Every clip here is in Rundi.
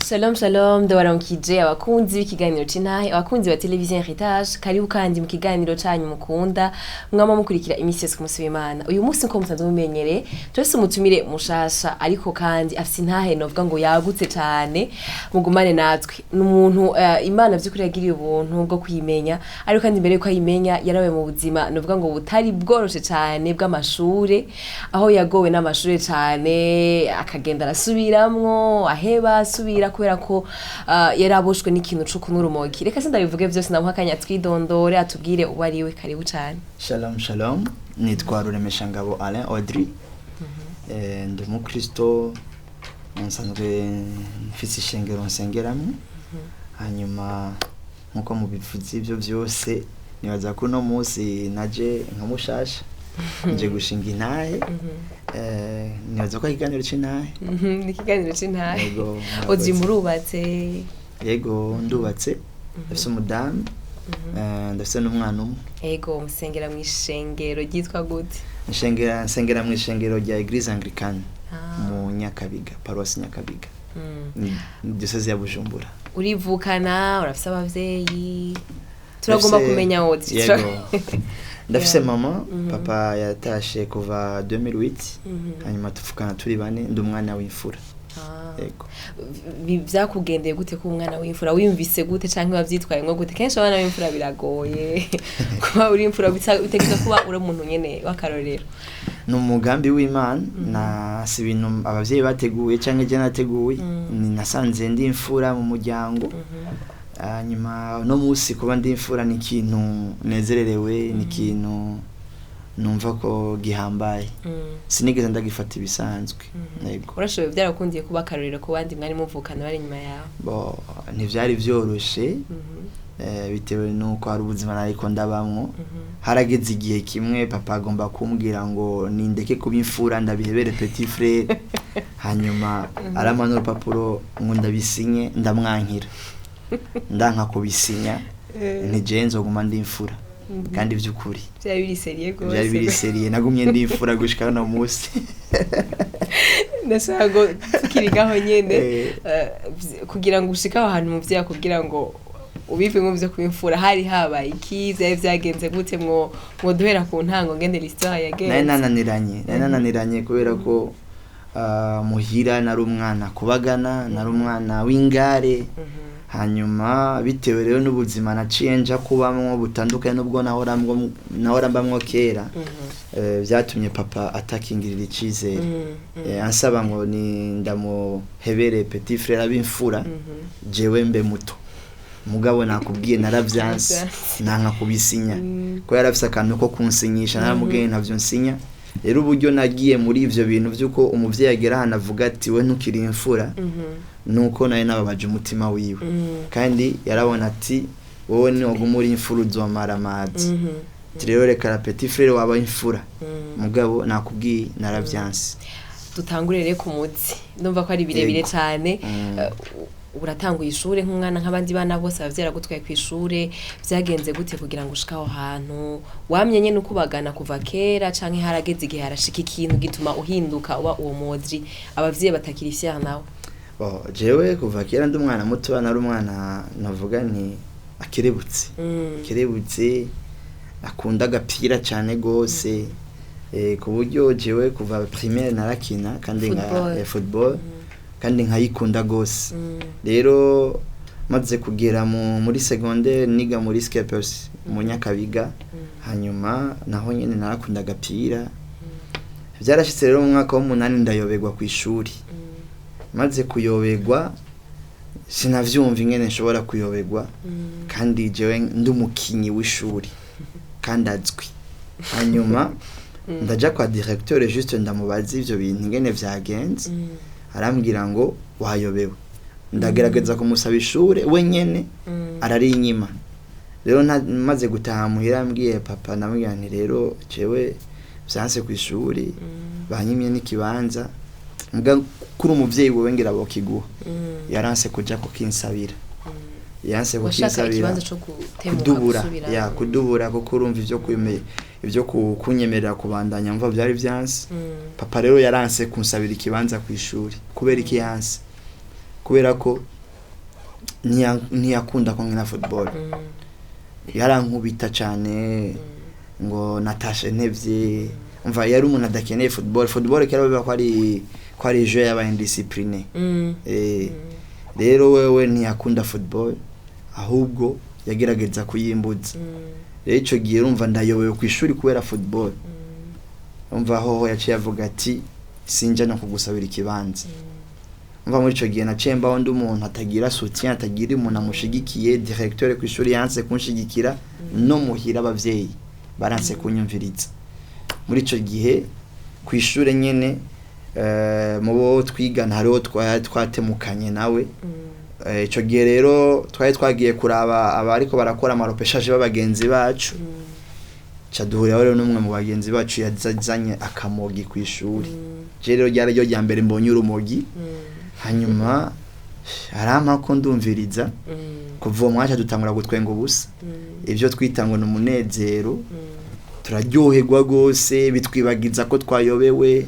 Shalom shalom, ndabaramukije abakunzi b'ikiganiro c'intahe, abakunzi ba Television Heritage. Karibu kandi mu kiganiro canyu mukunda, mwama mukurikira imisi yose ku munsi w'Imana. Uyu munsi, nko musanzwe mumenyereye, turafise umutumire mushasha, ariko kandi afise intahe novuga ngo yagutse cane. Mugumane natwe. Ni umuntu Imana vy'ukuri yagiriye ubuntu bwo kuyimenya, ariko kandi mbere yuko ayimenya yarabaye mu buzima novuga ngo butari bworoshe cane bw'amashure, aho yagowe n'amashure cane, akagenda arasubiramwo, aheba, asubira, kubera ko yari aboshwe n'ikintu co kunywa urumogi. Reka sindabivuge vyose, namuha akanya twidondore, atubwire uwo ari we. Karibu cane. Shalom shalom, nitwa Ruremeshangabo Alain Audrey. Ndi umukristo, nsanzwe mfise ishengero nsengeramwo. Hanyuma nkuko mubivuze ivyo vyose, nibaza ko uno munsi naje nka mushasha, nje gushinga intahe. Nibaza ko ari ikiganiro c'intahe. Ni ikiganiro c'intahe. Yego, Audrey, murakoze. murubatse? Yego, ndubatse, ndafise umudamu, ndafise n'umwana umwe. Ego, musengera mw'ishengero ryitwa gute? Nsengera mu ishengero rya Eglise Anglicane mu Nyakabiga, paruwasi Nyakabiga, ni diocese ya Bujumbura. Urivukana? Urafise abavyeyi? Turagomba kumenya Audrey. Yego, ndafise mama. Papa yatashe kuva 2008. Hanyuma tuvukana turi bane, ndi umwana w'imfura. Yego. Vyakugendeye gute kuba umwana w'imfura? Wiyumvise gute canke wavyitwayemwo gute? Kenshi abana b'imfura biragoye. Kuba uri imfura bitegerezwa kuba uri umuntu nyene w'akarorero. Ni umugambi w'Imana, na si ibintu abavyeyi bateguye canke je nateguye. Ni nasanze ndi imfura mu muryango. Hanyuma no munsi kuba ndi imfura ni ikintu nezererewe, ni ikintu numva ko gihambaye. Sinigeze ndagifata ibisanzwe. Yego. Urashoboye, byarakundiye kuba akarorero ku bandi mwari muvukana bari inyuma yawe? Bo, ntivyari vyoroshe, bitewe nuko hari ubuzima nariko ndabamwo. Harageze igihe kimwe papa agomba kumbwira ngo nindeke kuba imfura, ndabihebere petit frère. Hanyuma arampa urupapuro ngo ndabisinye, ndamwankira, ndanka kubisinya, nti nzoguma ndi imfura. Kandi vy'ukuri Byari biri sérieux gose. Vyari biri sérieux, nagumye ndi imfura gushika no munsi. Ndashaka ngo tukiri ngaho nyene, kugira ngo ushike aho hantu umuvyeyi akubwira ngo ubivemo vyo kuba imfura, hari habaye iki? Vyari vyagenze gute? Mwo duhera ku ntango ngene l'histoire Nari yagenze. nananiranye kubera ko muhira nari umwana kubagana, nari umwana w'ingare. Hanyuma bitewe rero n'ubuzima naciye nja kubamwo butandukanye n'ubwo nahora mbamwo kera, vyatumye papa atakingirira icizere. Ansaba ngo ni ndamuhebere petit frère ab'imfura, jewe mbe muto. Mugabo nakubwiye, naravyanse. Naravyanse. Nanka kubisinya ko yarafise akantu ko kunsinyisha. Naramubwiye ntavyo nsinya. Rero uburyo nagiye muri ivyo bintu vy'uko umuvyeyi agera ahantu avuga ati: "We ntukiri imfura", nuko nawe nababaje umutima wiwe. Kandi yarabona ati: "Wowe niwaguma uri imfura uzomara amazi." Ati: "Rero reka la petit frère waba imfura." Mugabo nakubwiye, naravyanse. Dutangure rero ku muzi, ndumva ko ari birebire cyane. Uratanguye ishure nk'umwana nk'abandi bana bose, abavyeyi aragutwaye ku ishure. Vyagenze gute kugira ngo ushike aho hantu? Wamye nyene ukubagana kuva kera, canke harageze igihe harashika ikintu gituma uhinduka, uba uwo muzi abavyeyi batakiri fier nawe? Bo, jewe kuva kera ndi umwana muto, nari umwana navuga nti akerebutse, akerebutse, akunda agapira cyane gose, ku buryo jewe kuva primaire narakina kandi nka Football. Football, kandi nkayikunda gose. Rero maze kugera muri secondaire, niga muri Skepers mu Nyakabiga. Hanyuma naho nyene narakunda agapira. Vyarashitse rero mu mwaka w'umunani ndayoberwa ku ishuri. Maze kuyoberwa, sinavyumva ingene nshobora kuyoberwa kandi jewe ndi umukinyi w'ishuri kandi azwi. Hanyuma ndaja kwa directeur juste, ndamubaza ivyo bintu ingene vyagenze. Arambwira ngo wayobewe. Ndagerageza kumusaba ishure, we nyene ararinyima. Rero maze gutaha muhira, mbwiye papa, ndamubwira nti: "Rero jewe vyanse ku ishuri, banyimye n'ikibanza." Mbwa kuri umuvyeyi wewe ngira bokiguha. Yaranse kuja kukinsabira, yanse Washaka kukinsabira. ikibanza co gutemuka? Kudubura. Gusubira. Ya, kudubura, kuko urumva ivyo ivyo kunyemerera kubandanya mva vyari vyanse. Papa rero yaranse kunsabira ikibanza ku ishuri. Kubera iki yanse? Kubera ko Ntiyakunda ko nkina football. Yarankubita cyane ngo natashe ntevye. Umva, yari umuntu adakeneye football. Football kera biba ko ari jeu y'aba indiscipliné. Rero wewe ntiyakunda football, ahubwo yagerageza kuyimbuza. Rero ico gihe urumva ndayobewe ku ishuri kubera football. Umva, hoho yaciye avuga ati: "Sinja no kugusabira ikibanza." Umva, muri ico gihe naciye mbaho ndi umuntu atagira soutien, atagira umuntu amushigikiye. Directeur ku ishuri yanse kunshigikira, no muhira abavyeyi baranse kunyumviriza. Muri ico gihe ku ishure nyene, mu bo twigana hariho twatemukanye nawe. Ico gihe rero twari twagiye kuraba abariko barakora ama repêchage b'abagenzi bacu. Ca duhuriraho rero n'umwe mu bagenzi bacu yazanye akamogi ku ishuri. Je rero ryari ryo rya mbere mbonye urumogi. Hanyuma arampa ko ndumviriza. Kuva uwo mwanya dutangura gutwenga ubusa, ivyo twita ngo ni umunezero. Turaryoherwa rwose, bitwibagiza ko twayobewe,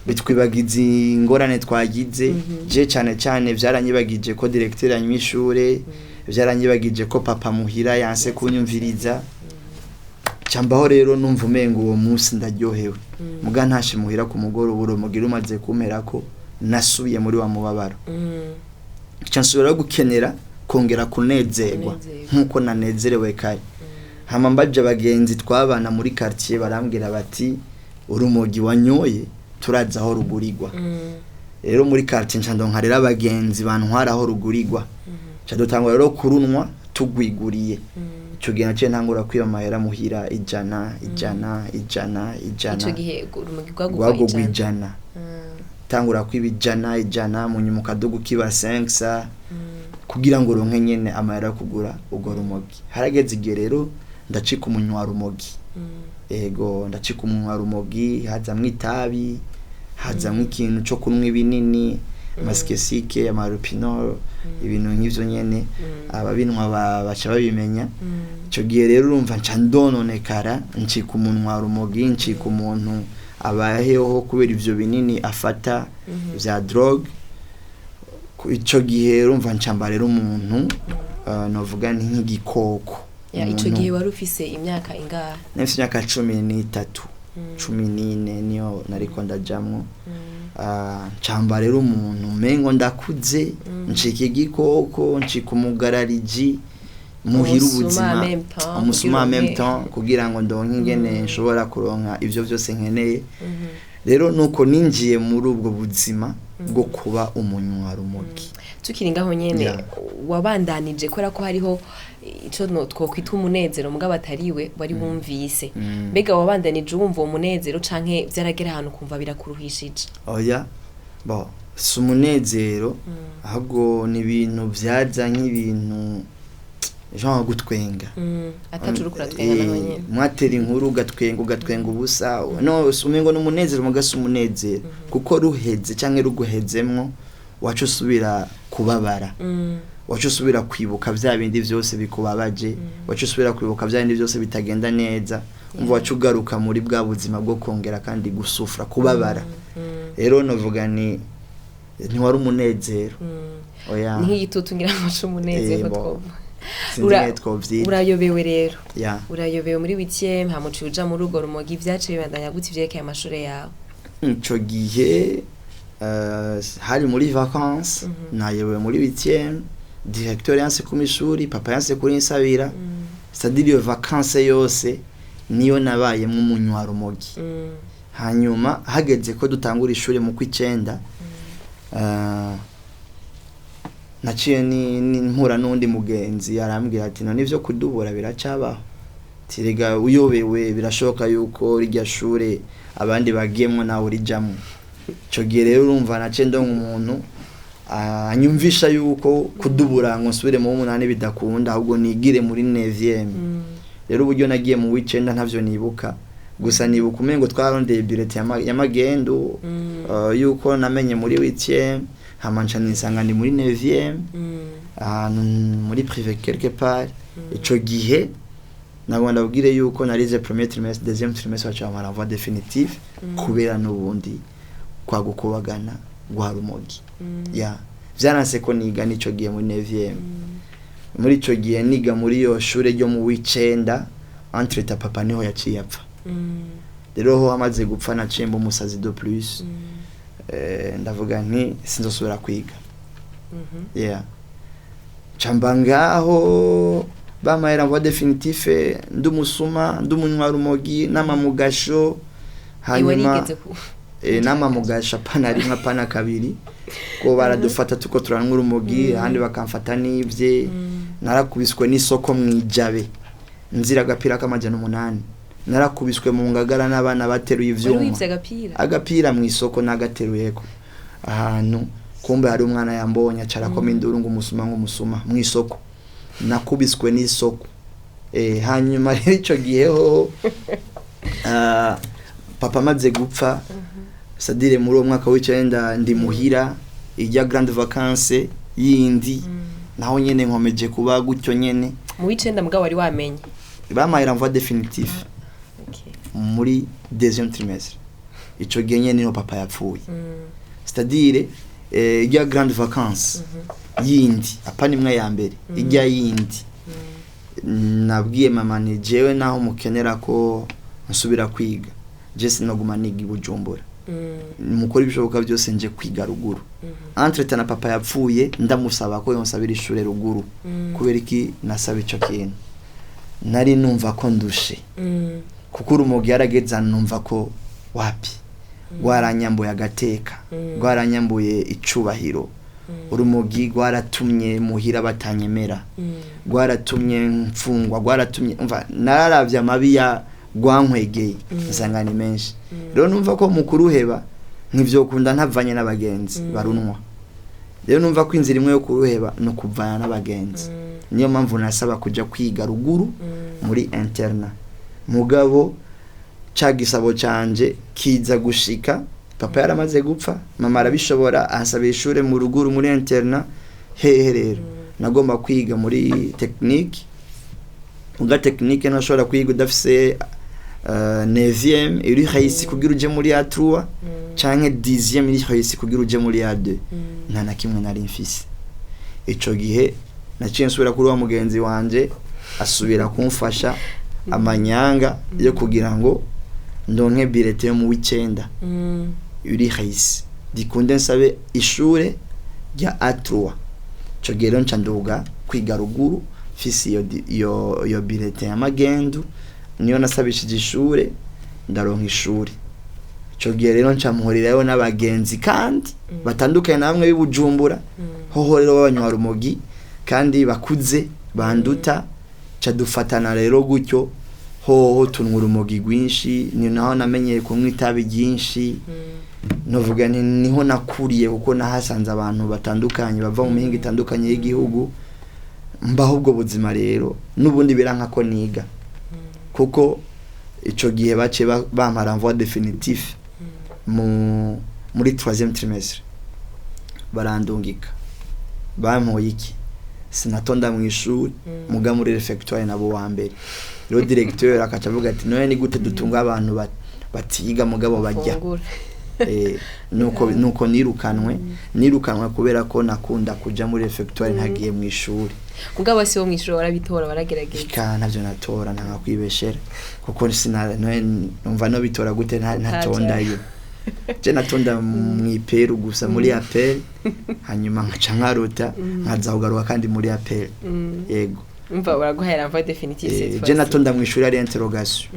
bitwibagiza ingorane twagize. Je cyane cyane vyaranyibagije ko directeur yanywa ishure, vyaranyibagije ko papa muhira yanse kunyumviriza. Cambaho rero numva umengo uwo munsi ndaryohewe. Muga ntashe muhira ku mugoroba, urumogi rumaze kumperako, nasubiye muri wa mubabaro. Nca nsubira gukenera kongera kunezerwa Kunezerwa. nkuko nanezerewe kare. Hama mbaje abagenzi twabana muri quartier, barambwira bati: "Urumogi wanyoye turazi aho rugurirwa." Rero muri quartier nca ndonka rero abagenzi bantwara aho rugurirwa, nca dutangura rero kurunwa tugwiguriye. Ico gihe naciye ntangura kwiba amahera muhira, 100, 100, 100, 100. Ico gihe urumogi rwagugwa Rwagugwa 100? 100. Tangura kwiba 100, 100, mu nyuma ukaduga ukiba 500 kugira ngo uronke nyene amahera yo kugura urwo rumogi. Harageze igihe rero ndacika umunywa rumogi. Ego, ndacika umunywa rumogi, hazamwo itabi, hazamwo ikintu co kunywa ibinini, amasikesike, amarupinol, ibintu nk'ivyo nyene. Ababinwa baca babimenya. Ico gihe rero urumva nca ndononekara, ncika umunwa rumogi, ncika umuntu abayeho kubera ivyo binini afata vya drogue. Ico gihe urumva ncamba rero umuntu, novuga ni nk'igikoko. Ya, ico Umuntu- gihe wari ufise imyaka ingahe? Nafise imyaka 13, 14 niyo nariko ndajamwo. Ncamba rero umuntu umengo ndakuze, ncika igikoko, ncika umugarariji muhira. Umusuma Ubuzima en même temps, umusuma en kugira même temps, kugira ngo ndonke ingene nshobora kuronka ivyo vyose nkeneye. Rero nuko ninjiye muri ubwo buzima bwo kuba umunywarumogi. Tukiri ngaho nyene, wabandanije kubera ko hariho ico twokwita umunezero mugabo atariwe wari wumvise. Mbega wabandanije wumva uwo munezero, canke vyaragera ahantu kumva birakuruhishije? Oya, bon, si umunezero, ahubwo ni ibintu vyaza nk'ibintu genre gutwenga. Atacu uriko uratwenga naho nyene. Mwatera inkuru ugatwenga, ugatwenga ubusa. No umengo ni umunezero, mugasa umunezero kuko ruheze canke ruguhezemwo, waca usubira kubabara, waca usubira kwibuka vya bindi vyose bikubabaje, waca usubira kwibuka vya bindi vyose bitagenda neza. Umva, waca ugaruka muri bwa buzima bwo kongera kandi gusufra, kubabara. Rero novuga ni ntiwari umunezero, oya. Ni nk'igitutu ngira ngo c'umunezero. Bo. Twovuga. Sinzi ingene twovyita. Urayobewe rero. Ya. Urayobewe muri huitième, hama uciye uja muri urwo rumogi. Vyaciye bibandanya gute ivyerekeye amashure yawe? Ico gihe hari muri vacances, nayobewe muri huitième, directeur yanse kuma ishuri, papa yanse kurinsabira. C'est-à-dire iyo vacances yose niyo nabayemwo umunywa rumogi. Hanyuma hageze ko dutangura ishuri mu kw'icenda, naciye ni mpura n'undi mugenzi, arambwira ati: "None ivyo kudubura biracabaho? Tirega uyobewe, birashoboka yuko rirya shure abandi bagiyemwo nawe urijamwo." Ico gihe rero urumva naciye ndonka umuntu anyumvisha yuko kudubura ngo nsubire mu w'umunani bidakunda, ahubwo nigire muri neuvième. Rero uburyo nagiye mu w'icenda ntavyo nibuka, gusa nibuka umengo twarondeye bulletin ya magendu, yuko namenye muri huitième, hama nca nisanga ndi muri neuvième, ahantu muri privé quelque part. Ico gihe nagomba ndabwire yuko narize premier trimestre, deuxième trimestre baca bampa renvoi définitive kubera n'ubundi kwa gukubagana gwa rumogi. Ya, Vyaranse ko niga n'ico gihe muri 9e. Muri ico gihe niga muri iyo shure ryo mu w'icenda, entre-temps papa niho yaciye apfa. Rero ho amaze gupfa naciye mba umusazi de plus. Ndavuga nti sinzosubira kwiga. Yeah, camba ngaho bampaye renvoi définitif, ndi umusuma, ndi umunywarumogi n'amamugasho. Hanyuma warigeze ku n'amamugasho, apana rimwe, apana kabiri, ko baradufata tuko turanywa urumogi, ahandi bakamfata n'ivye. Narakubiswe n'isoko mwijabe nzira agapira k'800. Narakubiswe mu Ngagara n'abana bateruye Wari ivyuma. wivye agapira? Agapira mu isoko nagateruyeko ahantu, kumbe hari umwana yambonye acarakoma induru ngo umusuma, ngo umusuma mu isoko. Nakubiswe n'isoko. Hanyuma rero ico gihe ho papa amaze gupfa, c'est-à-dire muri uwo mwaka w'icenda, ndi muhira ijya grande vacance yindi, naho nyene nkomeje kuba gutyo nyene. Mu w'icenda mugabo wari wamenye? Bampaye renvoi définitif muri deuxième trimestre. Ico gihe nyene niho papa yapfuye. C'est-à-dire ijya grande vacance yindi, apana imwe ya mbere, ijya yindi, nabwiye mama ni jewe naho mukenera ko nsubira kwiga, je sinoguma niga i Bujumbura, mukora ibishoboka byose nje kwiga ruguru. Entre-temps na papa yapfuye, ndamusaba ko yonsabira ishure ruguru. Kubera iki nasaba ico kintu? Nari numva ko ndushe, kuko urumogi yarageze numva ko wapi, rwaranyambuye agateka, rwaranyambuye icubahiro. Urumogi rwaratumye muhira batanyemera, rwaratumye mfungwa, rwaratumye umva nararavye amabi ya rwankwegeye nsanga ni menshi. Rero numva ko mu kuruheba ntivyokunda ntavanye n'abagenzi barunwa. Rero numva ko inzira imwe yo kuruheba ni ukuvana n'abagenzi. Niyo mpamvu nasaba kuja kwiga ruguru muri internat. Mugabo ca gisabo canje kiza gushika papa yaramaze gupfa. Mama arabishobora, ansaba ishure mu ruguru muri internat. Hehe rero nagomba kwiga muri technique. Muga technique ntashobora kwiga udafise 9e iri réussi kugira uje muri A3, canke 10e iri réussi kugira uje muri A2. Nta na kimwe nari mfise ico gihe. Naciye nsubira kuri wa mugenzi wanje, asubira kumfasha amanyanga yo kugira ngo ndonke bulletin yo mu w'icenda uri réussi, dikunde nsabe ishure rya A3. Ico gihe rero nca nduga kwiga ruguru mfise iyo bulletin ya magendu, niyo nasabishije ishure, ndaronka ishure. Ico gihe rero nca mpurirayo n'abagenzi kandi batandukanye na bamwe b'i Bujumbura, hoho rero b'abanywa rumogi kandi bakuze banduta. Ca dufatana rero gutyo, hoho tunywa urumogi rwinshi. Ni naho namenyeye kunywa itabi ryinshi. Novuga nti niho nakuriye, kuko nahasanze abantu batandukanye bava mu mihingo itandukanye y'igihugu. Mbaho ubwo buzima rero n'ubundi biranka ko niga, kuko ico gihe baciye bampa renvoi définitif muri troisième trimestre, barandungika. Bampoye iki? Sinatonda mu ishuri, muga muri réfectoire nabo wa mbere. Rero directeur akaca avuga ati: "None ni gute dutunga abantu batiga mugabo bajya?" Fungura. Nuko nirukanwe kubera ko nakunda kuja muri réfectoire ntagiye mu ishuri. Mugabo si wo mw'ishuri warabitora, waragerageza? Ika ntavyo natora, ntanga kwibeshera, kuko sina none numva no bitora gute ntatondayo? Je natonda mw'iperu gusa, muri appel, hanyuma nkaca nkarota nkaza kugaruka kandi muri appel. Yego. Umva baraguhaye renvoi définitive cette fois. Je natonda mw'ishuri ari interrogation,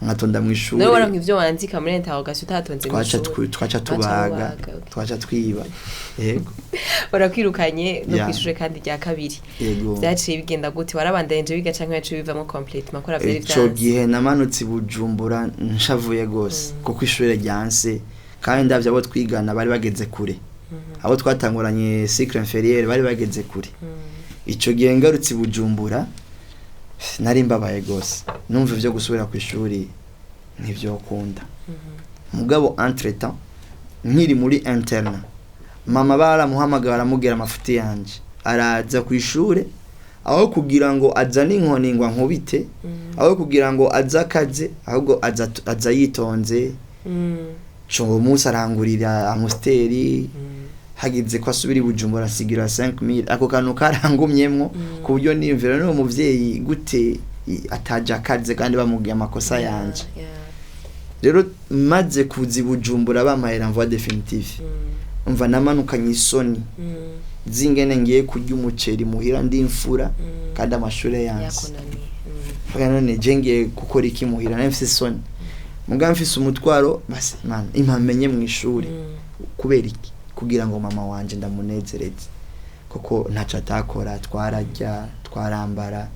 nkatonda mw'ishuri. Nawe waronka ivyo wandika muri interrogation utatonze Twaca mw'ishuri? Twaca Twaca tubaga. mubaga, okay. Twaca twiba, yego. Barakwirukanye no Yeah. kw'ishure kandi rya kabiri. Yego. Vyaciye bigenda gute? Warabandanije wiga canke waciye bivamwo complètement ko vyari Ico vyanse? gihe namanutse i Bujumbura nshavuye gose, kuko ishure ryanse, kandi ndavye abo twigana bari bageze kure, abo twatanguranye cycle inférieur bari bageze kure. Ico gihe ngarutse i Bujumbura nari mbabaye gose, numva ivyo gusubira ku ishuri ntivyokunda. Mugabo entre temps nkiri muri internat, mama baramuhamagara baramubwira amafuti yanje, araza ku ishure. Aho kugira ngo azane inkoni ngo ankubite, aho kugira ngo aze akaze, ahubwo aza yitonze. Co uwo munsi arangurira Amstel. Hageze ko asubira i Bujumbura, asigira 5000. Ako kantu karangumyemwo, ku buryo niyumvira n'uwo muvyeyi gute ataja akaze kandi bamubwiye amakosa yanje. Rero maze kuza i Bujumbura, bampaye renvoi définitive, umva, namanukanye isoni zingene ngiye kurya umuceri muhira, ndi imfura kandi amashure yanse. Yakunaniye. Mvuga, none je ngiye gukora iki muhira? Nari mfise isoni, mugabo mfise umutwaro, basi Mana impamenye mu ishuri. Kubera iki? Kugira ngo mama wanje ndamunezereze, kuko ntaco atakora, twararya, twarambara.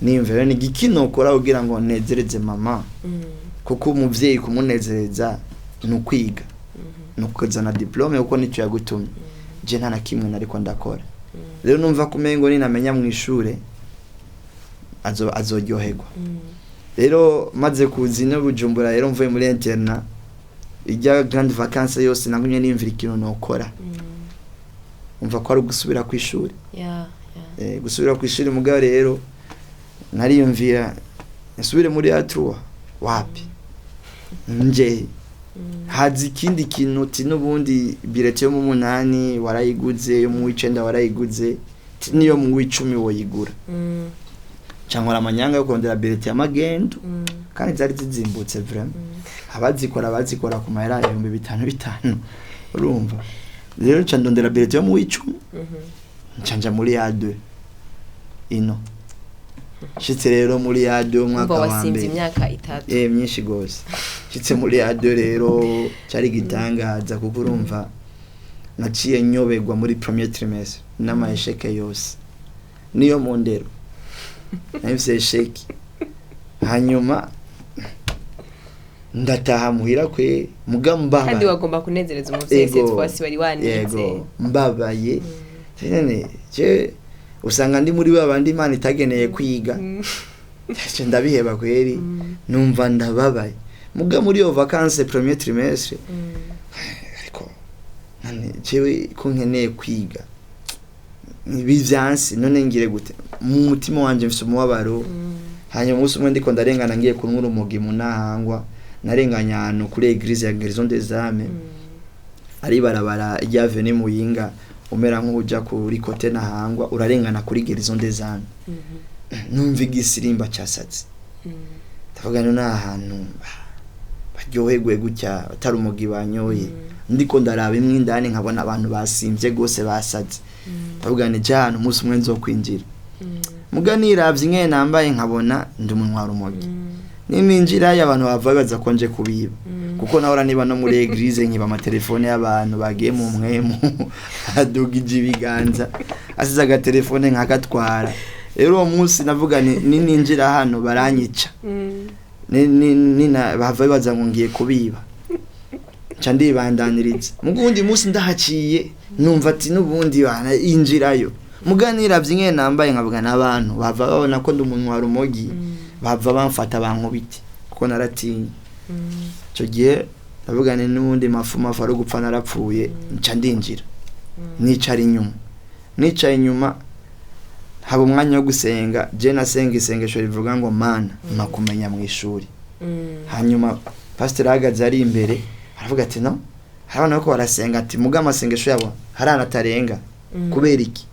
Niyumvira ni igiki nokora kugira ngo nezereze mama, kuko umuvyeyi kumunezereza ni ukwiga, ni ukuzana diplôme, kuko nico yagutumye. Je nta na kimwe nariko ndakora. Rero numva ko umengo ninamenya mu ishure azoryoherwa. Rero maze kuza ino Bujumbura, rero mvuye muri internat, ijya grande vacances yose nagumye niyumvira ikintu nokora. Umva ko ari ugusubira ku ishuri. Gusubira ku ishuri, mugabo rero nariyumvira nsubire muri A3, wapi, nje haza ikindi kintu uti n'ubundi bulletin yo mu munani warayiguze, yo mu w'icenda warayiguze, ti niyo mu w'icumi woyigura. Cyangwa amanyanga yo kurondera bulletin ya magendu, kandi zari zizimbutse vraiment. Abazikora bazikora ku mahera 5000 bitanu. Urumva rero, nca ndondera bulletin yo mu w'icumi, nca nja muri A2 ino. Nshitse rero muri A2 umwaka Umva, wa wasimvye mbere, imyaka 3. Myinshi gose. Nshitse muri A2 rero, cari gitangaza, kuko urumva naciye nyoberwa muri premier trimestre n'ama échecs yose, niyo mu ndero nahise échec. Hanyuma ndataha muhira kwe, muga mbabaye. Kandi wagomba kunezereza umuvyeyi, cette fois wari wanize. Yego, mbabaye. None je usanga ndi muri ba bandi Imana itageneye kwiga. Je ndabiheba kweri, numva ndababaye. Muga muri iyo vacances, premier trimestre, ariko none jewe ko nkeneye kwiga ibi vyansi, none ngire gute? Mu mutima wanje mfise umubabaro. Hanyuma umunsi umwe ndiko ndarengana ngiye kunywa urumogi mu Ntahangwa, narenganye ahantu kuri église ya Guérison des Âmes, ari barabara rya Avenue Muyinga, umera nk'uja kuri côté Ntahangwa, urarengana kuri Guérison des Âmes. Numva igisirimba casatse, ndavuga none ahantu baryoherwe gutya batari umugi banyoye? Ndiko ndaraba imwe indani, nkabona abantu basimvye gose, basaze. Ndavuga ni je ahantu umunsi umwe nzokwinjira. Muga niravye ingene nambaye, nkabona ndi umunywa rumogi, nininjirayo abantu bava bibaza ko nje kubiba, kuko nahora niba no muri église, nkiba amatelefone y'abantu bagiye mu mwemu, adugije ibiganza, asize agatelefone nkagatwara. Rero uwo munsi navuga ni nininjira hano baranyica, nina bahava bibaza ngo ngiye kubiba, nca ndibandaniriza. Muga uwundi munsi ndahaciye, numva ati n'ubundi bana injirayo. Muga niravye ingene nambaye, nkavuga n'abantu bava babona ko ndi umuntu wa rumogi, bava bamfata bankubite, kuko naratinye icyo gihe. Ndavuga ni n'ubundi mafu mafu, ari gupfa narapfuye. Nca ndinjira, nicara inyuma. Nicaye inyuma, haba umwanya wo gusenga. Je nasenga isengesho rivuga ngo: "Mana, mpa kumenya mu ishuri." Hanyuma pasiteri ahagaze ari imbere aravuga ati: "No hari abana bariko barasenga," ati: "muga amasengesho yabo hari ahantu atarenga." Kubera iki?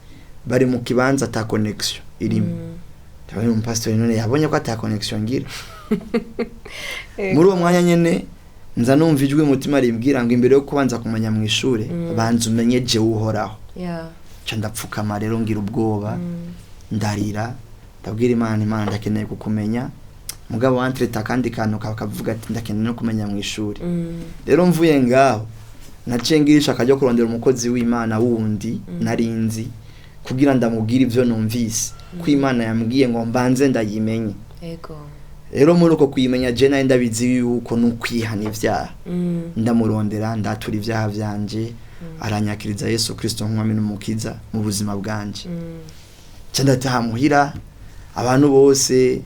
Bari mu kibanza ata connexion irimo. Ndabona umupasitori none yabonye ko ata connexion ngira. Muri uwo mwanya nyene nza numva ijwi mu mutima rimbwira ngo: "Imbere yo kubanza kumenya mu ishure, banza umenye jewe Uhoraho." Nca ndapfukama rero, ngira ubwoba, ndarira, ndabwira Imana: "Imana, ndakeneye kukumenya." Mugabo wantreta akandi kantu kavuga ati: "Ndakeneye no kumenya mu ishuri." Rero mvuye ngaho, naciye ngira ishaka ryo kurondera umukozi w'Imana wundi narinzi, kugira ndamubwire ivyo numvise ko Imana yambwiye ngo mbanze ndayimenye. Rero muri uko kuyimenya, je nari ndabizi yuko ni ukwihana ivyaha. Ndamurondera, ndatura ivyaha vyanje, aranyakiriza Yesu Kristo nk'umwami n'umukiza mu buzima bwanje. Nca ndataha muhira, abantu bose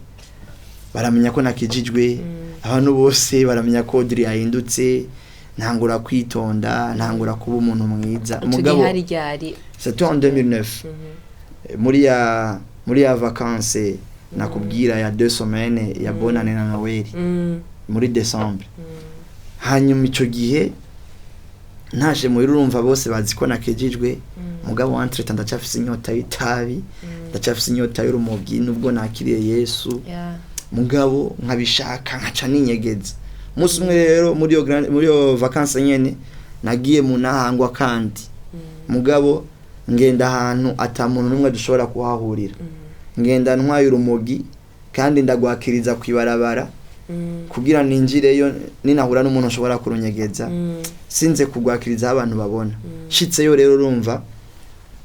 baramenya ko nakijijwe, abantu bose baramenya ko Audrey yahindutse. Ntangura kwitonda, ntangura kuba umuntu mwiza. Ico gihe hari ryari? C'était en 2009, muri ya vacances nakubwira ya 2 semaines ya Bonane na Noël, muri décembre. Hanyuma ico gihe Ntaje muhira, urumva bose bazi ko nakijijwe, mugabo entre-temps ndacafise inyota y'itabi, ndacafise inyota y'urumogi nubwo nakiriye Yesu. Mugabo nkabishaka nkaca ninyegeza. Umunsi umwe rero muri iyo vacances nyene nagiye mu Nahangwa, kandi mugabo ngenda ahantu ata muntu n'umwe dushobora kuhahurira. Ngenda ntwaye urumogi kandi ndagwakiriza kwibarabara kugira ninjireyo, ninahura n'umuntu nshobora kurunyegeza, sinze kugwakiriza aho abantu babona. Nshitseyo rero, urumva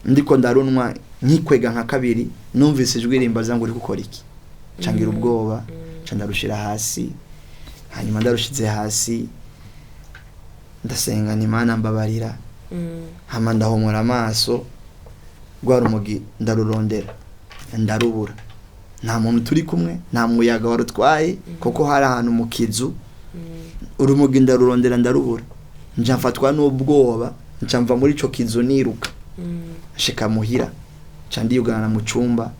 ndiko ndarunwa, nkikwega nka kabiri numvise ijwi rimbaza ngo: "Uri gukora iki?" Cangira ubwoba, ca ndarushira hasi. Hanyuma ndarushize hasi ndasenga: "Imana, mbabarira." Hama ndahomora amaso, rwa rumogi ndarurondera ndarubura. Nta muntu turi kumwe, nta muyaga warutwaye kuko hari ahantu mu kizu. Urumogi ndarurondera ndarubura, nca mfatwa n'ubwoba, nca mva muri ico kizu niruka, nshika muhira nca ndiyugarana mu cumba.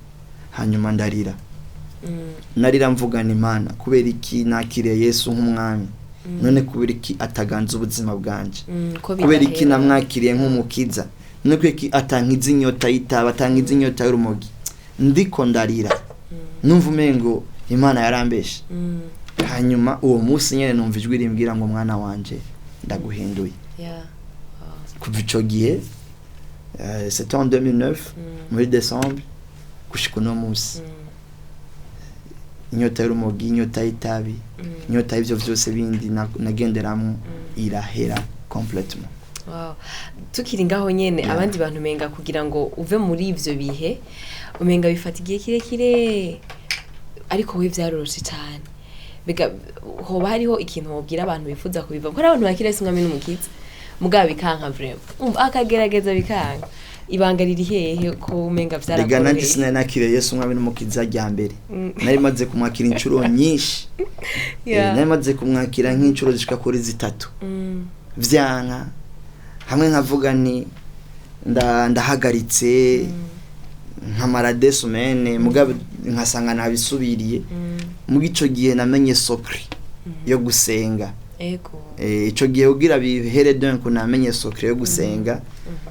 Hanyuma ndarira, narira mvugana: "Imana, kubera iki nakiriye Yesu nk'umwami? None kubera iki ataganza ubuzima bwanje?" Ko Kubera iki bidahera. namwakiriye nk'umukiza, none kubera iki atankiza inyota y'itabi, atankiza inyota y'urumogi? Ndiko ndarira numva umengo Imana yarambeshe. Hanyuma uwo munsi nyene numva ijwi rimbwira ngo: "Mwana wanje, ndaguhinduye." Kuva ico gihe, c'était en 2009 muri décembre, gushika uno munsi inyota y'urumogi, inyota y'itabi, inyota y'ivyo vyose bindi nagenderamwo irahera complètement. Wow. Tukiri ngaho nyene, abandi bantu umenga kugira ngo uve muri ivyo bihe umenga bifata igihe kirekire, ariko we vyaroroshe cane. Bega hoba hariho ikintu wobwira abantu bifuza kubiva? Kuko hari abantu bakira Yesu Umwami n'Umukiza mugabo bikanka vraiment. Umva akagerageza bikanka. Ibanga riri hehe ko umenga Rega nanje vyarakoroheye? sinari nakiriye Yesu Umwami n'Umukiza rya mbere. Nari maze kumwakira inshuro nyinshi. Nari maze kumwakira nk'inshuro zishika kuri zitatu, vyanka. Hamwe nkavuga nti ndahagaritse, nkamara des semaines, mugabo nkasanga nabisubiriye. Muri ico gihe namenye secret yo gusenga. Ico gihe kugira bihere donc namenye secret yo gusenga,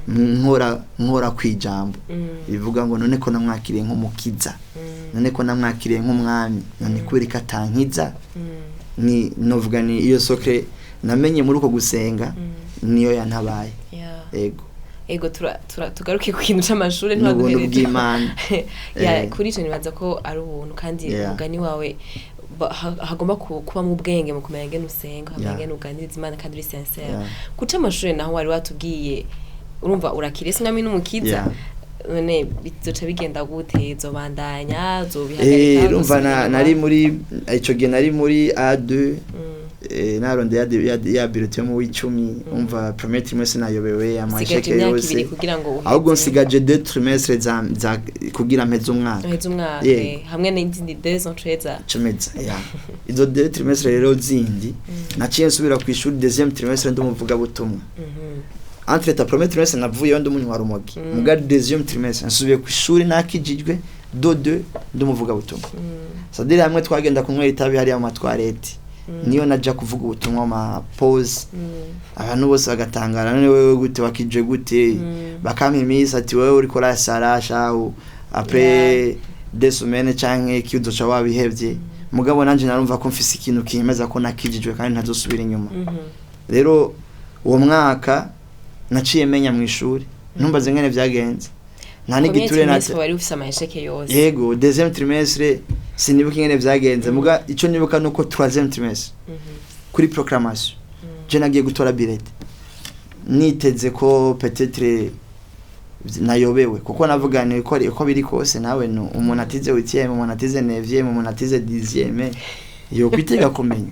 nkora kwijambo bivuga ngo: "None ko namwakiriye nk'umukiza, none ko namwakiriye nk'umwami, none kubera ko atankiza?" Ni novuga ni iyo secret namenye muri uko gusenga niyo yantabaye. Ego. Ego, tura tugaruke ku kintu c'amashure. N'ubuntu ntiwaduhereje. bw'Imana. Kuri ico nibaza ko ari ubuntu kandi umugani wawe hagomba kuba mu bwenge mu kumenya ngene usenga, ukamenya ngene uganiriza Imana kandi uri sincère. Kuca amashure naho wari watubwiye, urumva urakira Yesu Mwami n'Umukiza, none bizoca bigenda gute? Zobandanya, zobihagarika? Urumva Uzosubira inyuma? Nari muri ico gihe nari muri A2, narondeye ya bulletin yo mu w'icumi. Umva, premier trimestre nayobewe Usigaje ama échecs imyaka yose. 2 kugira ngo uheze. Ahubwo nsigaje deux trimestres za kugira mpeze umwaka. Uheze umwaka. Yego. Hamwe n'izindi deux ans tuheza. Cumeza ya izo deux trimestres rero zindi naciye nsubira ku ishuri deuxième trimestre ndi umuvugabutumwa. Entre-temps premier trimestre navuyeyo ndi umunywa rumogi, muga deuxième trimestre nsubiye ku ishuri nakijijwe do deux ndi umuvugabutumwa. C'est-à-dire hamwe twagenda kunywera itabi hariya mu ma toilettes, niyo naja kuvuga ubutumwa mu ma pause, abantu bose bagatangara: "None wewe gute wakije gute?" Bakampa iminsi ati: "Wewe uriko urasara shahu, après deux semaines canke iki uzoca wabihevye." Mugabo nanje narumva ko mfise ikintu kimeza ko nakijijwe kandi ntazosubira inyuma. Rero uwo mwaka naciye menya mu ishuri, ntumbaze ngene vyagenze, nta n'igiture Premier trimestre wari ufise ama échecs yose. Yego, deuxième trimestre sinibuka ingene vyagenze, muga ico nibuka nuko troisième trimestre kuri proclamation je nagiye gutora bulletin niteze ko peut-être nayobewe, kuko navuga ni uko biri kose nawe no umuntu atize huitième, umuntu atize neuvième, umuntu atize dixième yo kwitega kumenya.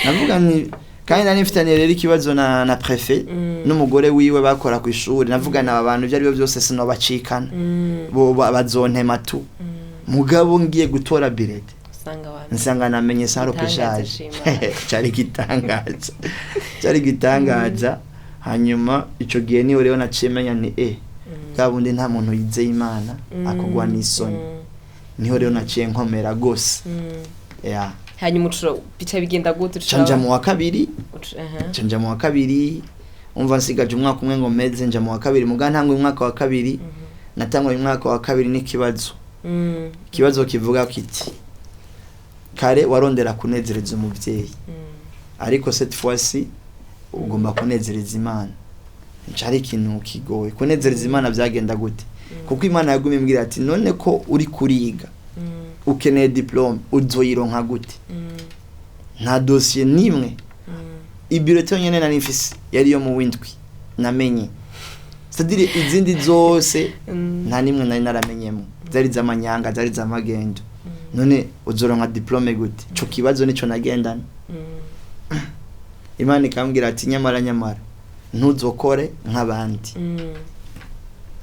Navuga ni kandi nari mfitaniye rero ikibazo na préfet n'umugore wiwe bakora ku ishuri. Navuga na aba bantu ibyo ari byo byose sinobacikana, bo bazontema tu. Mugabo ngiye gutora bulletin Usanga wa nsanga namenye sans Igitangaza repêchage. c'Imana. Cyari gitangaza, cyari gitangaza. Hanyuma ico gihe niho rero naciye menya ni bwa bundi nta muntu yizeye Imana akogwa n'isoni. Niho rero naciye nkomera gose. Ya. Hanyuma ucuro bica bigenda gute? Canja mu wa kabiri. Aha. Canja mu wa kabiri. Umva, nsigaje umwaka umwe ngo meze nja mu wa kabiri, muga ntangwe umwaka wa kabiri, natanguye umwaka wa kabiri n'ikibazo. Ikibazo kivuga kiti: "Kare warondera kunezereza umuvyeyi, ariko cette fois-ci ugomba kunezereza Imana." Cari ikintu kigoye kunezereza Imana. Byagenda gute? Kuko Imana yagumye imbwira ati: "None ko uri kuriga, ukeneye diplôme, uzoyironka gute? Nta dosiye nimwe." Ibulletin nyene nari mfise yari yo mu windwi namenye, c'est-à-dire izindi zose nta nimwe nari naramenyemo, zari z'amanyanga, zari z'amagendo. None uzoronka diplôme gute? Ico kibazo nico nagendana. Imana ikambwira ati: "Nyamara nyamara ntuzokore nk'abandi."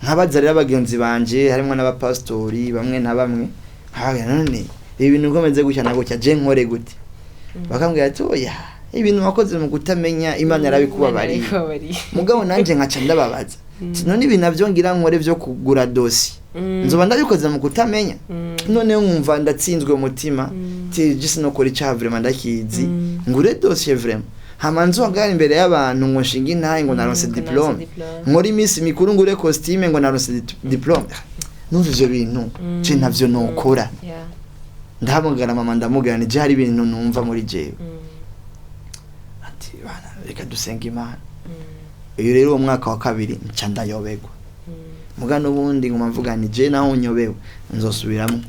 Nkabaza rero abagenzi banje, harimo n'abapasitori bamwe na bamwe, nkababwira: "None ibi bintu bikomeze gutya na gutya, je nkore gute?" Bakambwira ati: "Oya, ibintu wakoze mu kutamenya, Imana yarabikubabariye." Yarabikubabariye. Mugabo nanje nkaca ndababaza ati: "None ibi navyo ngira nkore vyo kugura dosi, nzoba ndabikoze mu kutamenya?" Noneho nkumva ndatsinzwe umutima, ti jisi nokora icaha vraiment ndakizi, ngure dosiye vraiment, hama nzohagarara imbere y'abantu ngo nshinge intahe ngo naronse ngo naronse diplôme, diplôme. Nkore iminsi mikuru, ngure costume ngo naronse diplôme. Numva ivyo bintu je ntavyo nokora. Ndahamagara mama, ndamubwira nti: "Je hari ibintu numva muri jewe." Ati: "Bana, reka dusenga Imana." Iyo rero uwo mwaka wa kabiri nca ndayoberwa. Muga n'ubundi nguma mvuga nti: "Je naho nyobewe nzosubiramwo."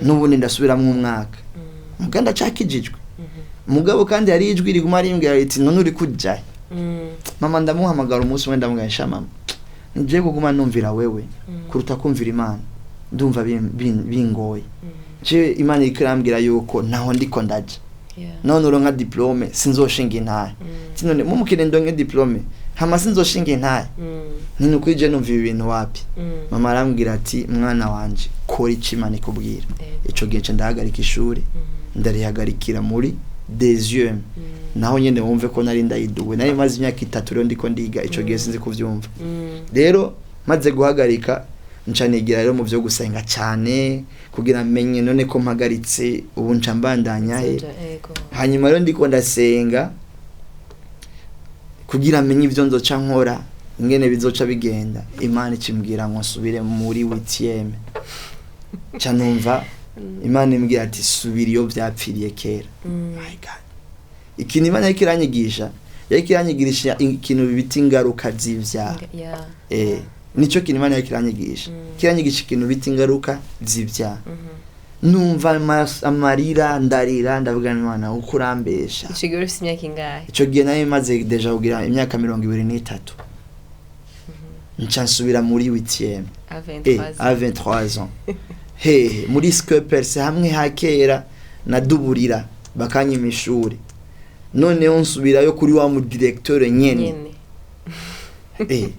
N'ubundi ndasubiramwo umwaka, muga ndacakijijwe. Mugabo kandi hari ijwi riguma rimbwira riti: "None uri kujahe?" Mama ndamuhamagara umunsi umwe, ndamubwira: "Sha mama, ngiye kuguma numvira wewe kuruta kumvira Imana, ndumva bingoye. Je Imana iriko irambwira yuko ntaho ndiko ndaja. None uronka diplôme, sinzoshinga intahe." None mumukire ndonke diplôme, hama sinzoshinga intahe? Ni ukuri je numva ibi bintu wapi. Mama arambwira ati: "Mwana wanje, kora ico Imana ikubwira." Ico gihe nca ndahagarika ishuri, ndarihagarikira muri deuxième. Naho nyene wumve ko nari ndayiduwe, nari maze imyaka 3 rero ndiko ndiga ico gihe, sinzi kuvyumva. Rero maze guhagarika, nca nigira rero mu vyo gusenga cyane kugira menye: none ko mpagaritse, ubu nca mbandanya he? Hanyuma rero ndiko ndasenga kugira menye ivyo nzoca nkora, ingene bizoca bigenda, Imana ikimbwira ngo nsubire muri huitième. Nca numva Imana imbwira ati: "Subira iyo vyapfiriye kera." My God, ikintu Imana yariko iranyigisha, yariko iranyigisha ikintu bita ingaruka z'ivyaha. Nico kintu Imana yariko iranyigisha. Kiranyigisha ikintu bita ingaruka z'ivyaha. Numva amarira, ndarira, ndavuga: "Imana, uko urambesha." Ico gihe uri ufise imyaka ingahe? Ico gihe nari maze déjà kugira imyaka 23. Nca nsubira muri huitième. À 23. À 23 ans, hehe? Muri Scopers, hamwe ha kera naduburira bakanyima ishuri. Noneho nsubirayo kuri wa mu directeur nyene. Nyene.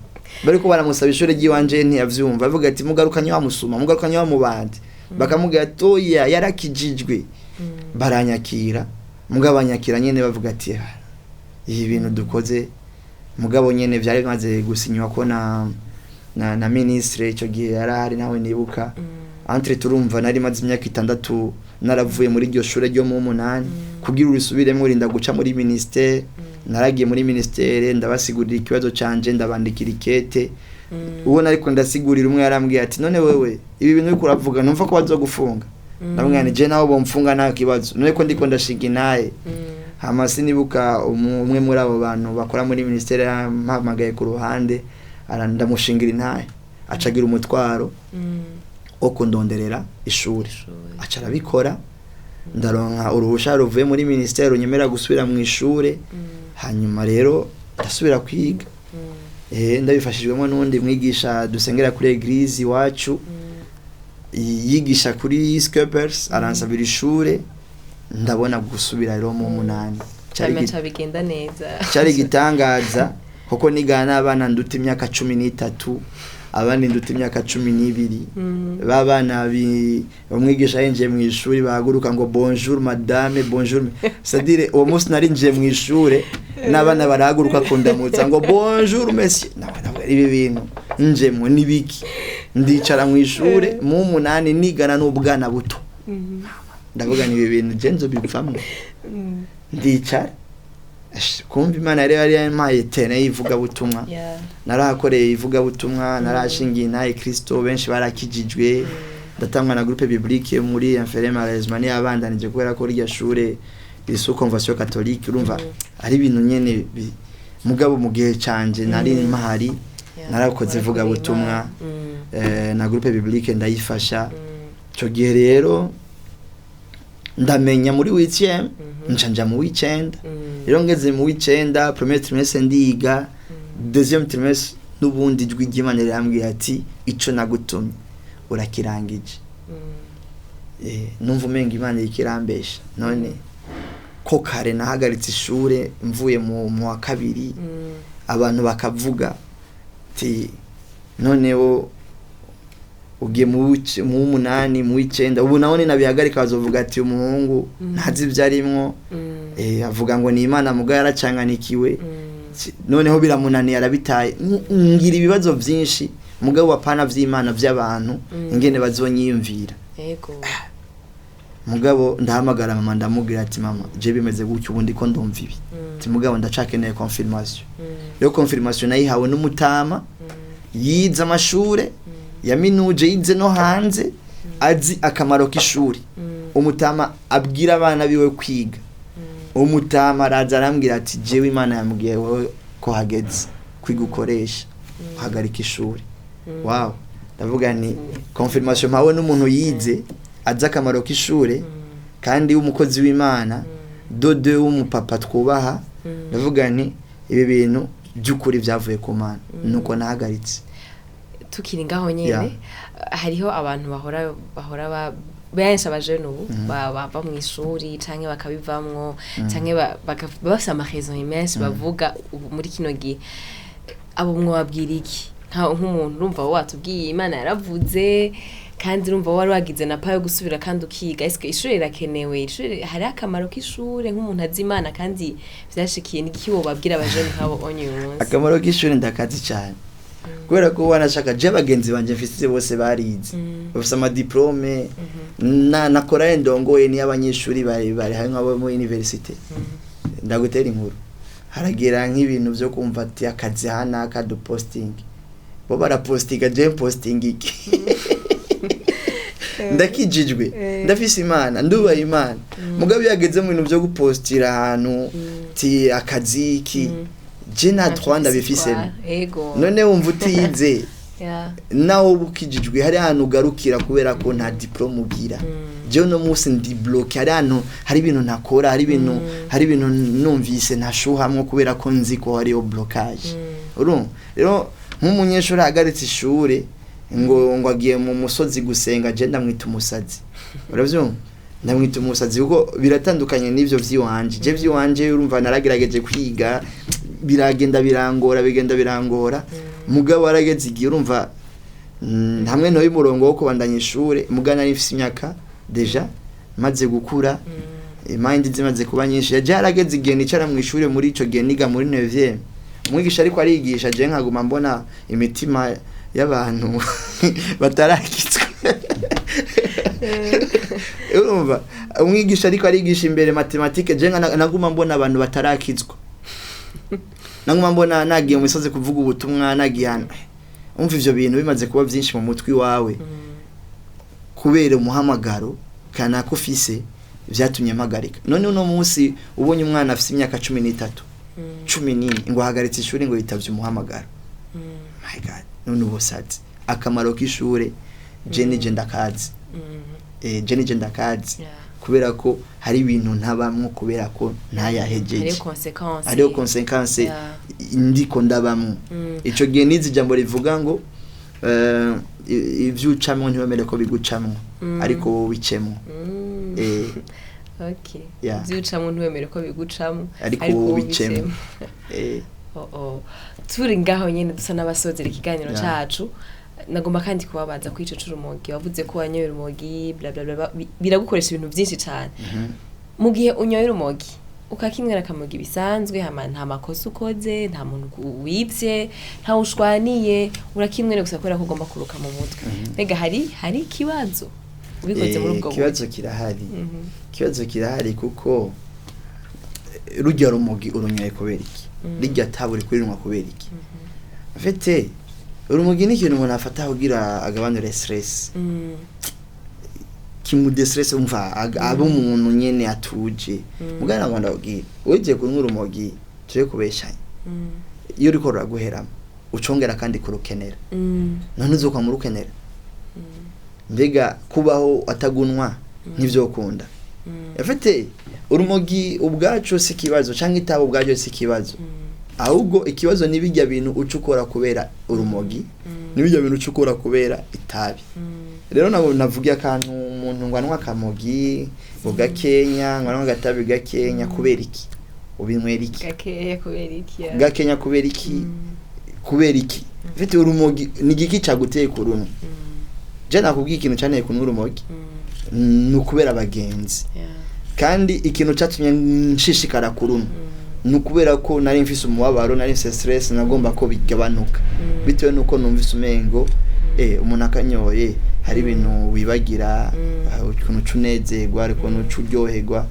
Bariko baramusaba ishuri ry'iwanje, ntiyavyumva, avuga ati: "Mugarukanye wa musuma, mugarukanye wa mubandi." Bakamubwira ati: "Oya, yarakijijwe." Baranyakira, mugabo banyakira nyene bavuga ati: "Ah, ibi bintu dukoze." Mugabo nyene vyari bimaze gusinywa ko na ministre ico gihe yarahari nawe nibuka. Entre turumva nari maze imyaka 6 naravuye muri iryo shure ryo mu munani. Kugira urisubiremo urinda guca muri ministère. Naragiye muri ministère, ndabasigurira ikibazo canje, ndabandikira ikete. Ubona ariko ndasigurira, umwe yarambwiye ati: "None wewe ibi bintu uriko uravuga, numva ko bazogufunga." Ndamubwira nti: "Je naho bomfunga nta kibazo, none ko ndiko ndashinga intahe." Hama sinibuka, umwe muri abo bantu bakora muri ministère yampamagaye ku ruhande, ndamushingira intahe, acagira umutwaro wo kundonderera ishuri. Aca arabikora, ndaronka uruhusha ruvuye muri ministère runyemera gusubira mu ishure. Hanyuma rero ndasubira kwiga, ndabifashijwemo n'undi mwigisha dusengera kuri église iwacu, yigisha kuri Scopers, aransabira ishure, ndabona gusubira rero mu munani. Cari Cama ca bigenda neza. Cari igitangaza, kuko nigana n'abana nduta imyaka 13, abandi nduta imyaka 12. Babana umwigisha yinjiye mu ishuri bahaguruka ngo: "Bonjour madame, bonjour." C'est-à-dire uwo munsi narinjiye mu ishure, n'abana barahaguruka kundamutsa ngo: "Bonjour monsieur." Nawe navuga: "Ibi bintu njemwo nibiki?" Ndicara mu ishure mu munani, nigana n'ubwana buto. Ndavuga ni ibi bintu je nzobivamwo. Ndicara. Kumva Imana rero yari yampaye tene y'ivugabutumwa. Narahakoreye ivugabutumwa, narashingiye intahe Kristo, benshi barakijijwe, ndatangwa na groupe biblique muri inférieur. Malheureusement yabandanije kubera ko rya shure riri sous convention catholique. Urumva ari ibintu nyene mugabo mu gihe canje nari mpahari, narakoze Warakoreye ivugabutumwa, Imana. Na groupe biblique ndayifasha. Ico gihe rero ndamenya muri huitième, nca nja mu w'icenda. Rero ngeze mu w'icenda, premier trimestre ndiga, deuxième trimestre n'ubundi ijwi ry'Imana rirambwira ati: "Ico nagutumye urakirangije." Numva umenga Imana iriko irambesha. None ko kare nahagaritse ishure mvuye mu wa kabiri, abantu bakavuga ati: "Noneho ugiye mu w'umunani, mu w'icenda." Ubu naho ninabihagarika bazovuga ati: "Umuhungu ntazi ibyo arimwo." Avuga ngo ni Imana, muga yaracanganikiwe. Noneho biramunaniye, arabitaye. Ngira ibibazo byinshi, mugabo apana vy'Imana, vy'abantu, ingene bazonyiyumvira. Mugabo ndahamagara mama, ndamubwira ati: "Mama, je bimeze gutyo, ubundi ko ndumva ibi." Ati: "Mugabo ndacakeneye confirmation." Rero confirmation nayihawe n'umutama yize amashure yaminuje, yize no hanze, azi akamaro k'ishuri. Umutama abwira abana biwe kwiga. Umutama araza arambwira ati: "Jewe Imana yambwiye wowe ko hageze kwiga, ukoresha uhagarika ishuri." Wow, ndavuga nti confirmation mpawe n'umuntu yize, azi akamaro k'ishure, kandi w'umukozi w'Imana, dode w'umupapa twubaha. Ndavuga nti ibi bintu by'ukuri byavuye ku Mana. Nuko nahagaritse. Tukiri ngaho nyene, hariho abantu bahora benshi abajene ubu bava mu ishuri canke bakabivamwo, canke bafise amarezo menshi bavuga ubu muri kino gihe. Abo mwobabwira iki? Nk'umuntu urumva wowe watubwiye Imana yaravuze, kandi urumva wari wagize na pa yo gusubira kandi ukiga. Eske ishure rirakenewe? Ishure, hariho akamaro k'ishure nk'umuntu azi Imana kandi vyashikiye? Niki wobabwira abajene nk'abo onye uyu munsi? Akamaro k'ishuri ndakazi cyane, kubera ko wanashaka je bagenzi banje mfise bose barize, bafise amadiplome, na chorale ndongoye niyo abanyeshuri bari hamwe abo muri université. Ndagutera inkuru, haragera nk'ibintu byo kumva ati akazi hanaka du posting, bo barapostinga, je posting iki? Ndakijijwe, ndafise Imana, ndubaha Imana, mugabo iyo yageze mu bintu byo gupostira ahantu ti akazi iki, je nta droit ndabifisemo. None wumva utize, nawe uba ukijijwe, hari ahantu ugarukira kubera ko nta diplôme ugira. Jewe uno munsi ndi bloqué, hari ahantu hari ibintu ntakora, hari ibintu numvise ntashuhamwo kubera ko nzi ko hariyo blocage. Urumva rero nk'umunyeshuri ahagaritse ishure ngo agiye mu musozi gusenga, je ndamwita umusazi. Uravyumva, ndamwita umusazi kuko biratandukanye n'ivyo vy'iwanje. Je vy'iwanje, urumva, naragerageje kwiga, biragenda birangora, bigenda birangora, mugabo warageze igihe urumva hamwe ntoye umurongo wo kubandanya ishure. Mugabo nari mfise imyaka déjà maze gukura, mind zimaze kuba nyinshi. Yaje harageze igihe nicara mu ishure, muri ico gihe niga muri 9e, umwigisha ariko arigisha, je nkaguma mbona imitima y'abantu batarakitswe. Urumva umwigisha ariko arigisha imbere mathématique, je naguma mbona abantu batarakizwa, naguma mbona nagiye mu misozi kuvuga ubutumwa, nagiye ahantu. Umva, ivyo bintu bimaze kuba byinshi mu mutwe wawe kubera umuhamagaro kanaka ufise, vyatumye mpagarika. None uno munsi ubonye umwana afise imyaka 13, 14, ngo ahagaritse ishuri ngo yitavye umuhamagaro, my God, none ubusazi. Akamaro k'ishure je nije ndakazi, je nije ndakazi, kubera ko hari ibintu ntabamwo kubera ko ntayahejeje. Hariho conséquence. Hariho conséquence ndiko ndabamwo. Ico gihe nizi ijambo rivuga ngo ivyo ucamwo ntiwemere ko bigucamwo, ariko wowe ubicemwo. Yeah. Ivyo ucamwo ntiwemere ko bigucamwo, ariko wowe ubicemwo. Oh, oh. Turi ngaho nyene dusa n'abasozera ikiganiro cacu, nagomba kandi kubabaza kuri ico c'urumogi. Wavuze ko wanyoye urumogi, bla bla bla, biragukoresha ibintu vyinshi cane. Mu gihe unyoye urumogi, ukakinywera akamogi bisanzwe, hama nta makosa ukoze, nta muntu wivye, nta ushwaniye, urakinywera gusa kubera ko ugomba kuruka mu mutwe, mbega hari ikibazo ubikoze muri ubwo buryo? Ikibazo kirahari. Ikibazo kirahari kuko Rujya rumogi urunyoye kubera iki? Rijya tabu uri kurinywa kubera iki? Afite urumogi ni ikintu umuntu afata kugira agabanure stress, kimudestresse, umva abe umuntu nyene atuje. Mugana ngo ndabwira, ugiye kunywa urumogi, turi kubeshanya, iyo uriko ruraguheramo ucongera kandi kurukenera. None uzokwa murukenera? Mbega kubaho atagunwa ntivyokunda? Afite urumogi ubwacu si ikibazo, canke itabi ubwacu si ikibazo. Ahubwo ikibazo ni bijya bintu uca ukora kubera urumogi, ni bijya bintu uca ukora kubera itabi. Rero nabo navugiye akantu, umuntu ngo anywa akamogi ngo gakenya, ngo anywa agatabi gakenya, kubera iki? Ubinywera iki? Gakeya kubera iki, ya? Gakenya kubera iki? Kubera iki? Mfite urumogi ni igiki caguteye kurunwa? Je nakubwiye ikintu canteye kunywa urumogi, ni ukubera abagenzi. Kandi ikintu catumye nshishikara kurunwa ni ukubera ko nari mfise umubabaro, nari mfise stress, nagomba ko bigabanuka, bitewe nuko numvise umengo umuntu akanyoye hari ibintu wibagira, ukuntu uca unezerwa, hari ukuntu uca uryoherwa.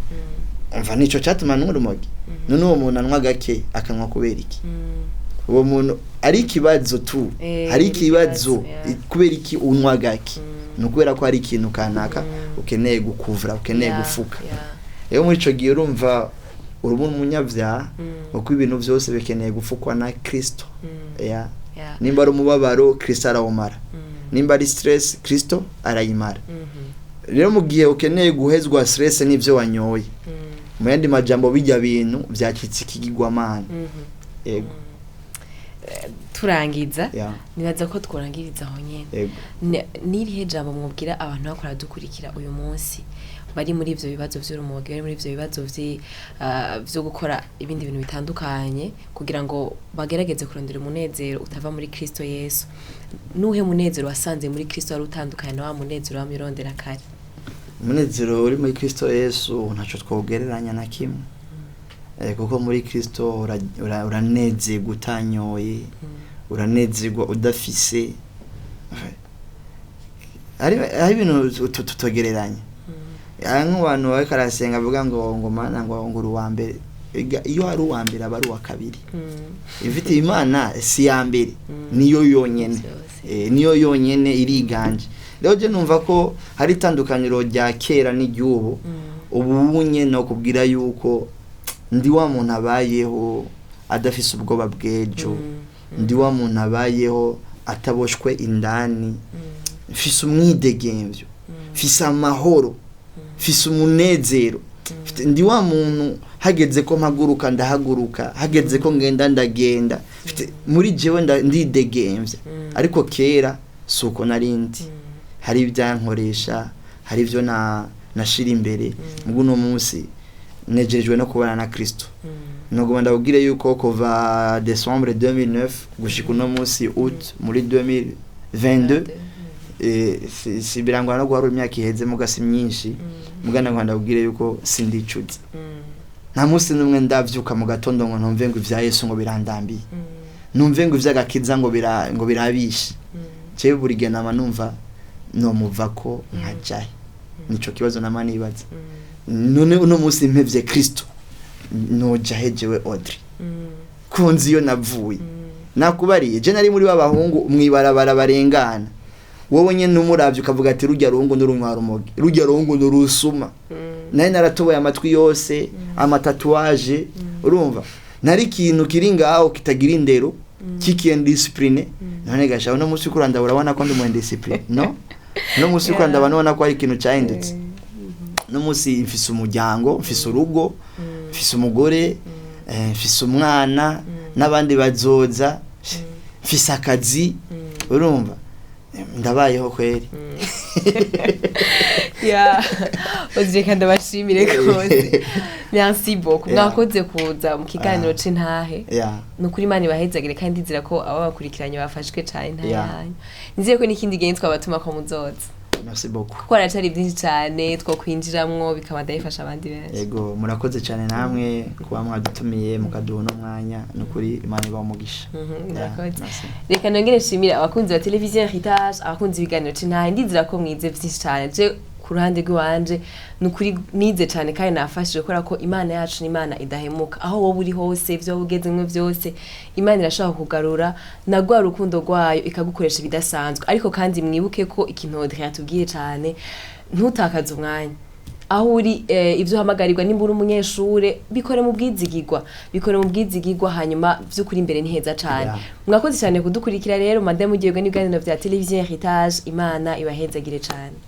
Umva, nico catuma nywa urumogi. None uwo muntu anywa gake akanywa kubera iki? Uwo muntu ari ikibazo tu. Eh, hari ikibazo. Ikibazo, yeah. Kubera iki unywa gake? Ni ukubera ko hari ikintu kanaka ukeneye gukuvura, ukeneye gufuka. Rero muri ico gihe urumva uruba umunyabyaha, kuko ibintu byose bikeneye gufukwa na Kristo. Yeah. Nimba ari umubabaro, Kristo arawumara. Nimba ari stress, Kristo arayimara. Rero mu gihe ukeneye guhezwa stress n'ivyo wanyoye, mu yandi majambo bijya bintu byacitse ikigirwamana. Yego. Turangiza, nibaza ko tworangiriza aho nyene. Yego. N'irihe jambo mwubwira abantu bakora dukurikira uyu munsi, bari muri ivyo bibazo vy'urumogi, bari muri ivyo bibazo vyo gukora ibindi bintu bitandukanye kugira ngo bagerageze kurondera umunezero utava muri Kristo Yesu? Nuhe munezero wasanze muri Kristo wari utandukanye na wa munezero wamurondera kare? Umunezero uri muri Kristo Yesu ntaco twogereranya na kimwe. Kuko muri Kristo uranezerwa utanyoye, uranezerwa udafise. Hari ibintu tutogereranya. Hari nk'abantu bariko arasenga avuga ngo Mana, ngo uri uwa mbere. Ega, iyo ari uwa mbere aba ari uwa kabiri. Ifite Imana si iya mbere, niyo yonyene. Vyose. Niyo yonyene iriganje. Rero je numva ko hari itandukaniro rya kera n'iry'ubu. Ubu nye no kubwira yuko ndi wa muntu abayeho adafise ubwoba bw'ejo, ndi wa muntu abayeho ataboshwe indani, mfise umwidegemvyo, mfise amahoro, mfise umunezero. Ndi wa muntu hageze ko mpaguruka ndahaguruka, hageze ko ngenda ndagenda. Muri jewe ndidegemvya. Ariko kera si uko narindi, hari ibyankoresha, hari ibyo na nashira imbere. Mugu uno munsi nejejwe no kubana na Kristo. Nugomba ndabwire yuko kuva Décembre 2009 gushika uno munsi août muri 2022, si birangwa no guharura imyaka iheze, muga si myinshi, mugana ngo ndabwire yuko sindicuza. Nta munsi n'umwe ndavyuka mu gatondo ngo numve ngo ivya Yesu ngo birandambiye, numve ngo ivy'agakiza ngo birabishe. Jewe buri gihe nama numva nomuvako nkajahe. Nico kibazo nama nibaza. None uno munsi mpevye Kristo, nojahe jewe Audrey? Kunzi iyo navuye, nakubariye, je nari muri babahungu mwibarabara barengana, wowe nyene umuravye ukavuga ati rujya ruhungu n'urunywa rumogi, rujya ruhungu n'urusuma. Nari naratoboye amatwi yose, amatatouage. Urumva nari ikintu kiri ngaho kitagira indero, kiki indiscipliné. None gasha uno munsi kuranda urabona ko ndi mu indiscipline? No no munsi kuranda urabona ko ari ikintu cyahindutse. No munsi mfise umuryango, mfise urugo, mfise umugore, mfise umwana n'abandi bazoza, mfise akazi. Urumva ndabayeho kweri. Ya, reka ndabashimire rwose, merci beaucoup. Mwakoze kuza mu kiganiro c'intahe. Ni ukuri Imana ibahezagire, kandi ndizera ko abo bakurikiranye bafashwe cane intahe yanyu. Nizeye ko n'ikindi gihe twabatuma ko muzoza, Merci beaucoup. kuko haracari byinshi cane twokwinjiramwo bikaba ndabifasha abandi benshi. Yego, murakoze cyane namwe kuba mwadutumiye mukaduha uno mwanya. Ni ukuri Imana ibahe umugisha. Murakoze. Merci. Reka nongere nshimire abakunzi ba televiziyo Heritage, abakunzi b'ibiganiro c'intahe. Ndizera ko mwize vyinshi cane. Je Ku ruhande rw'iwanje, ni ukuri nize cyane kandi nafashije, kubera ko Imana yacu ni Imana idahemuka. Aho wowe uri hose, ivyo wowe ugezemwo byose, Imana irashobora kukugarura na rwa rukundo rwayo, ikagukoresha ibidasanzwe. Ariko kandi mwibuke ko ikintu Audrey yatubwiye cyane: ntutakaze umwanya aho uri, ibyo uhamagarirwa. Nimba uri umunyeshure, bikore mu bwizigirwa, bikore mu bwizigirwa, hanyuma vy'ukuri imbere ni heza cane. Mwakoze cyane kudukurikira. Rero mande mugirwe n'ibiganiro vya Television Heritage. Imana ibahezagire cane.